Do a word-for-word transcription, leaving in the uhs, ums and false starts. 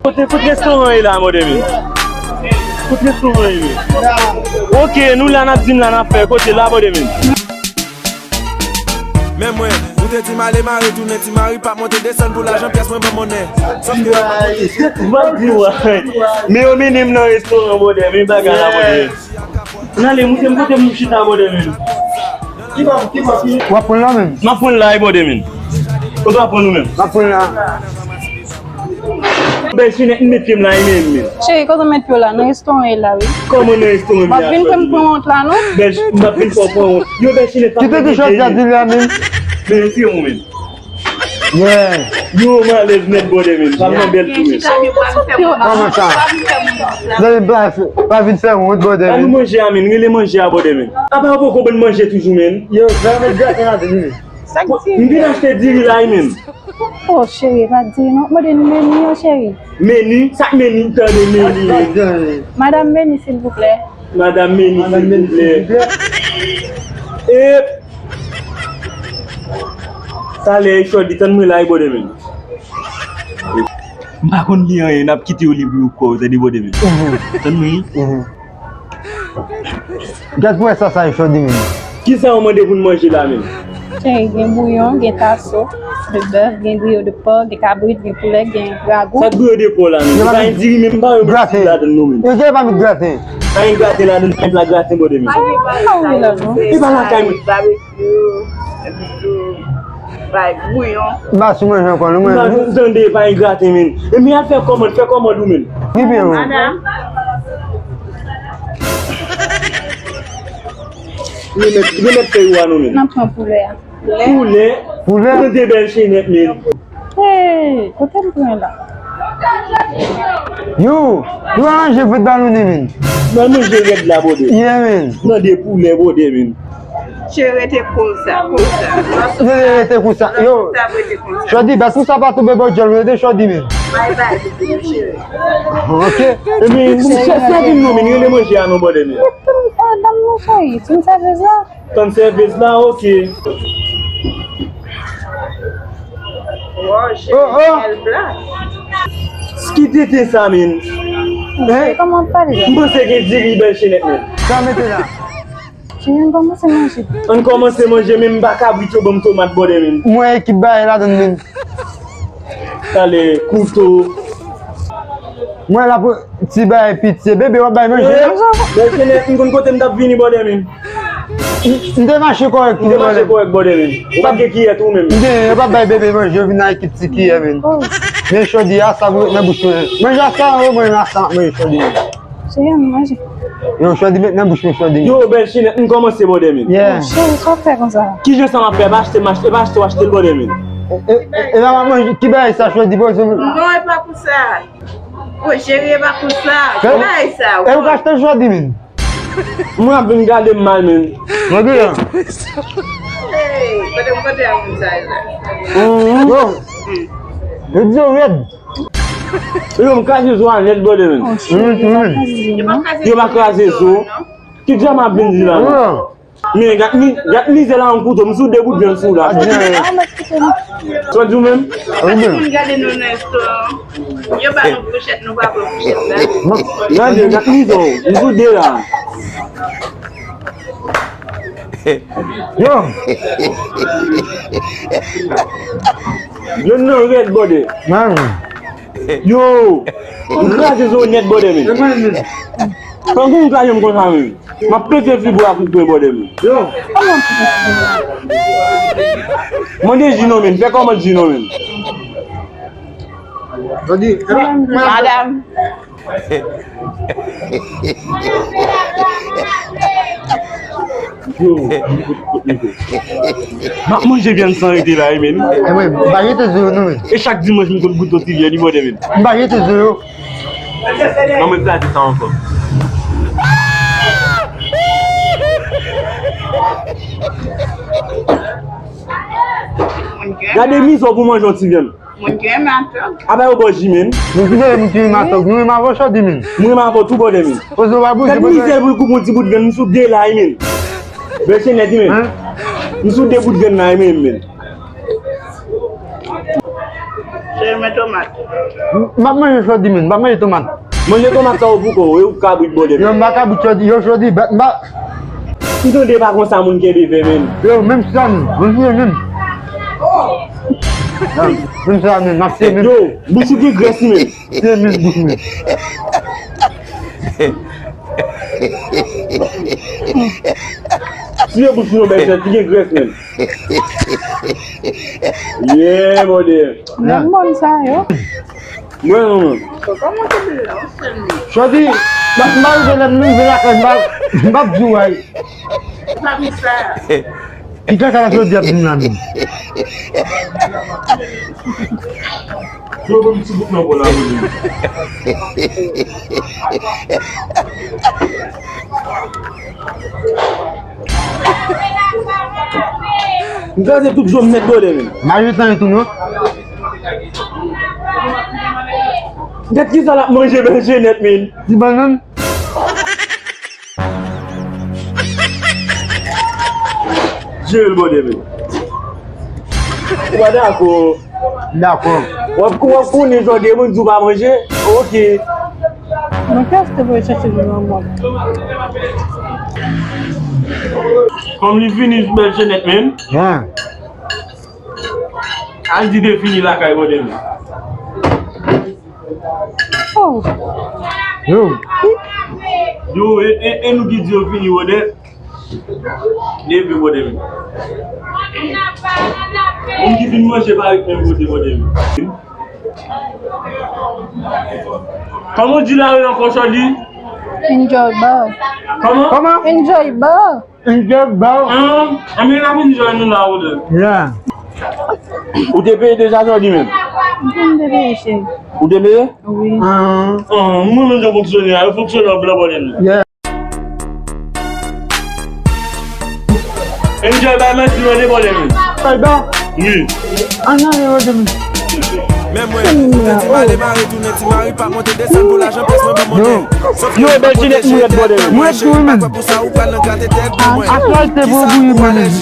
Kote, kote restoran ye la, bòdè men? Kote restoran ye men? Ok, nou la, n ap di m la, n ap fè. Kote la, bòdè men? Men mwen, ou te di m ale mare tounen, ti mari p ap monte desann pou lajan pyès mwen ban monnen. Sòf ke. M ap di w, men yo mennen m nan restoran, bòdè men, bagay la, bòdè men. N ale, moute m kote m chita, bòdè men. W ap pran la menm? M ap pran la, bòdè men. Kote w ap pran ou menm? M ap pran la. Bèl chenèt, m met pye m la, e menm, men. Cheri, kote w met pye w la? Nan restoran e la, wi. Kòman nan restoran m ye a? W ap vin fè m pran wont la, non? Bèl ch-, m ap vin fè w pran wont. Yo, bèl chenèt, pa gen. Kite ti chòt la, di la menm. Men, retire w menm. Yeah. Yo, m alèz nèt, bòdè men. Pa m nan bèl tou, men. Kòman sa? Nèg pa, pa vin fè wont, bòdè men. Al manje a, men. Rele manje a, bòdè men. Apa yo poko ban n manje toujou, men? Yo, fè met graten ladan, wi. M vin achte diri la, wi, men. Oh, cheri, pa diri non. Mande nou meni an, cheri. Meni? Sa k meni? Tande meni, men. Madam meni, silvouplè. Madam meni, silvouplè. E talè, Chòdi, tann mwen la, wi, bòdè men. M pa konn li anyen, n ap kite yo li pou yo kò, tande, bòdè men. Tann mwen. Gad pou wè sa, sa e Chòdi menm. Kisa ou mande pou n manje la menm? Cheri, gen bouyon, gen taso de bèf, gen griyo de pò, gen kabrit, gen poulè, gen ragou. Sa k griyo de pò la menm? Pa gen diri menm, pa gen graten ladan non menm. Yo, pa met graten. Pa gen graten ladan, pa gen pla graten, bòdè men. E pa lakay mwen. Bay bouyon. M pa sou manje ankò non mwen. M pa tande pa gen graten men. E men al fè kòmand, fè kòmand ou menm. Ki byen ou? Madam. Remèt, remèt fèy ou a non menm. N ap pran poulè a. Poulè? Poulè? Tande bèl chenèt menm. Hey, kote m pran la? Yo, yo pa manje vant balonnen menm. Nan manje rèd la bòdè. Yeah menm. Nan de poulè bòdè menm. Che rete konsa, konsa. Rete, rete konsa. Yo. Sa rete konsa. Chòdi, bas pou sa pa tonbe bò djòl, rete Chòdi men. Bay, bay, cheri. Ok. Epi, sèvi m non men, rele manje a non bòdè men. Tann mwen cheri, tann sèvis la. Tann sèvis la, ok. Wow, cheri, bèl pla. Ki tenten sa men? Hein? Kòman w pale? M panse gen diri bèl chenèt men. Sa mete la. Cheri, ann kòmanse manje. Ann kòmanse manje, men m pa kabrit yo ban m tomat bòdè men. Mwen ekip bagay ladann men. Talè, kouto. Mwen la pou ti bagay pitye. Bebe, w ap bay manje? Bèl chenèt, m konn kote m t ap vini bòdè men. M te mache kòrèk tou bòdè. M te mache kòrèk bòdè men. Ou pa t gen kiyè tou menm. M gen, yo pa bay bebe manje, yo vin nan ekip ti kiyè men. Men Chòdi a, sa pou ret nan bouch mwen. Manje a sa, yo manje a sa, manje Chòdi men. Cheri, ann manje. Yo, Chòdi met nan bouch mwen, Chòdi. Yo, bèl chenèt, m kòmanse bòdè men. Yeah. Cheri, sa w ap fè konsa? Kijan sa m ap fè? E pa achte m achte, e pa achte w achte l bòdè men. E, e, e la m ap manje, ki bagay sa, Chòdi, poze m? Non, e pa pou sa. O, cheri, e pa pou sa. Ki bagay sa? E ou ka achte l, Chòdi men. Mwen ap vin gade m mal men. Mwen gen. Hey, kote m kote a moun sa la? Yo. Yo di yo rèd. Yo, m kraze zo a nèt bòdè men. Yo pa kraze zo. Ki djòl m ap vin di la menm? Men gad mi-, gad mizè la, yon kouto, m sou de bout vyann sou la. Sa w di w menm? Moun gade nou nan restoran. Yo ba nou fouchèt, nou pa pran fouchèt la. Gade, gad mizè w, m sou de la. Yo. Yo nan rèd bòdè. Yo, m kraze zo nèt bòdè men. Tankou m kraze m konsa men. M ap pete figi w ak yon pwen bòdè men. Yo. Mande ji non men, fè kòmand ji non men. Madam. Yo. M ap manje vyann san rete la wi men. E mwen, m pa jete zo yo non men. E chak dimanch m konn goute yon ti vyann wi bòdè men. M pa jete zo yo. Ban mwen plate sa ankò. Gade mizè w pou manje yon ti vyann. Moun ki renmen atòg. Apa yo ba w ji men. Moun ki renmen, moun ki renmen atòg. Nou renmen avè w Chòdi men. M renmen avè w tou bòdè men. Poze w pa bouje. Gad mizè pou l koupe yon ti bout vyann, m sou de la wi men. Bèche nèt wi men. M sou de bout vyann la wi men men. Renmen tomat. M ap manje Jodi, menm. M ap manje tomat. Manje tomat sa yo pou kò w, e ou kabrit bòdè. Yo, m pa kabrit Jodi, yo Jodi, m pa. M tande pa konsa moun kenbe vè, menm. Yo, menm sa, menm. Menm sa, menm. Menm sa, menm. M ap se menm. Yo, bouch ou gen grès, menm. Se menm bouch mwen. Tiye bouch nou, bèl chèz, ki gen grès menm. Yeah, bòdè. Menm moun sa yo. Mwen, non, non. Jodi, m ap, m ap rive lè m rive lakay, m ap, m ap di w, ay. Ki kaka la Jodi ap di m la menm? Yo, ban m ti bout nan bò la, wi. M kraze tout zo m nèt, bòdè, menm. M pa jwenn anyen tou, non. Gad kisa l ap manje, manje nèt, menm. Ti bannann. Jere l, bòdè, menm. Ou pa dakò? Dakò. W ap, w ap konnen jan de moun di w pa manje? Ok. Mwen kè te voye chèche li nan mòn. Kòm li fini bèl chenèt, menm. Yeah. Al di de fini lakay, bòdè, menm. Oh. Yo. Yo, e, e, e nou ki di yo fini, bòdè. Leve, bòdè, menm. Moun ki fin manje pa ret menm kote, bòdè, menm. Kòman w di la wi ankò, Chòdi? Enjoy bar. Kòman? Kòman? Enjoy bar. Enjoy bar. An, anben n ap enjoy nou la, bòdè. Yeah. Ou te peye deja, Chòdi, menm? M te peye, cheri. Ou te peye? Wi. An. An, mwen menm jan fonksyone a, yo fonksyone an blan, bòdè, menm. Yeah. Enjoy bay mèsi, bòdè, bòdè, menm. Bay ba. Wi. An ale, bòdè, menm. Men mwen, kote ti male mare tounen, ti mari pa monte desann pou lajan pyès mwen ban monte. Yo, bèl ti nèt mwen, bòdè. Mwen tou, menm. Pou sa ou pral nan grate tèt pou mwen. Asfalt te pou bouyi mwen, menm.